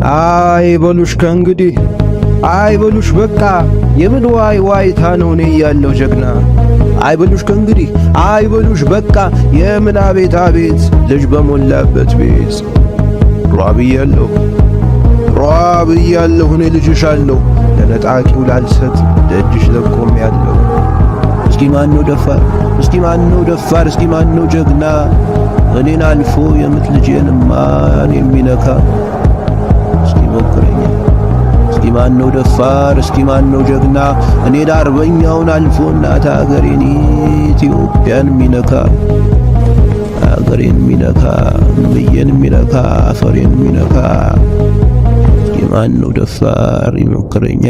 አይ በሉሽ ከእንግዲህ፣ አይ በሉሽ በቃ፣ የምን ዋይ ዋይታ ነው እኔ እያለሁ ጀግና። አይ በሉሽ ከእንግዲህ፣ አይ በሉሽ በቃ፣ የምን አቤት አቤት ልጅ በሞላበት ቤት። ሯ ብያለሁ፣ ሯ ብያለሁ፣ እኔ ልጅሽ አለሁ፣ ለነጣቂው ላልሰጥ ደጅሽ ለቆም ያለሁ። እስቲ ማነው ደፋር? እስቲ ማነው ደፋር? እስቲ ማነው ጀግና? እኔን አልፎ የምት ልጄን ማን የሚነካ? እስቲ ሞክረኛ። እስቲ ማነው ደፋር? እስቲ ማነው ጀግና? እኔን አርበኛውን አልፎ እናት አገሬን ኢትዮጵያን የሚነካ፣ አገሬን የሚነካ፣ እምዬን የሚነካ፣ አፈሬን የሚነካ፣ እስቲ ማነው ደፋር? ይሞክረኛ።